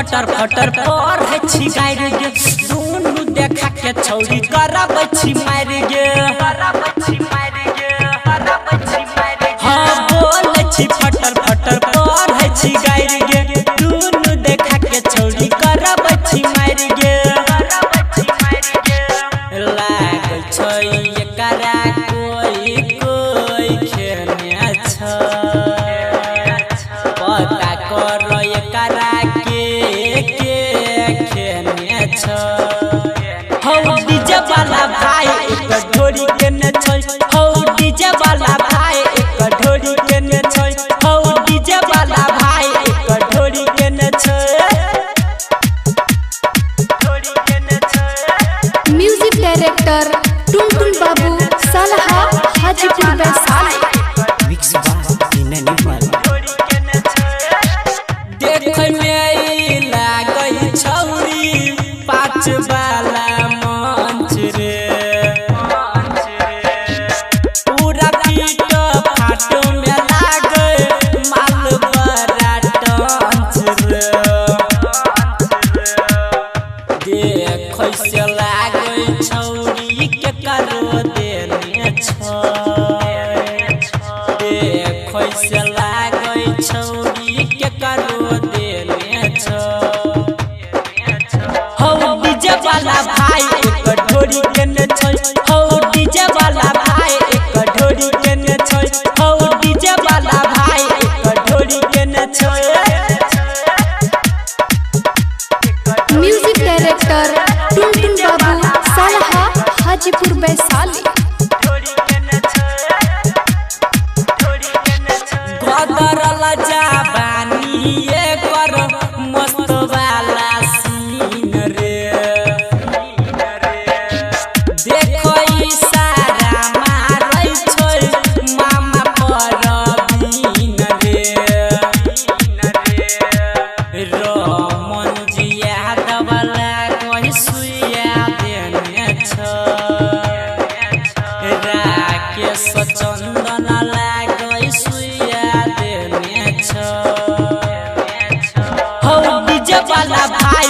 फटर फटर पर है छी गारि गे दुनु देखा के छौरी करबै छी मारि गे हाँ बोलै छी फटर फटर पर है छी गारि गे दुनु देखा के छौरी करबै छी मारि गे लागै छै एकरा कोई कोई खेने छै पता कर एकरा के खेने छै। हौ डीजे वाला भाई एक ढोरी केने छै, हौ डीजे वाला भाई एक ढोरी केने छै, हौ डीजे वाला भाई एक ढोरी केने छै। म्यूजिक डायरेक्टर टुनटुन बाबू सलहा हाजीपुर वैशाली। मिक्स बाय विनय निर्मल। देखै में लागै छौरी पाँच वाला मंच रे पूरा पीट फाट में लागै माल बड़ा टंच रे देखै से लागै छौरी के करो देने छै देखै से लागै छौरी के करो देने छै। हौ डीजे वाला भाई एक ढोरी केने छै, हौ डीजे वाला भाई एक ढोरी केने छै, हौ डीजे वाला भाई एक ढोरी केने छै। म्यूजिक डायरेक्टर टुनटुन बाबू सलहा हाजीपुर वैशाली। गदरल जाबानी एकर मस्त वाला सीन रे देखो इशारा मारै छै मामा परवीन रे रमन जी यादव लागै सुइया देने छै राकेश चंदन लागै सुइया देने छै। हौ डीजे वाला भाई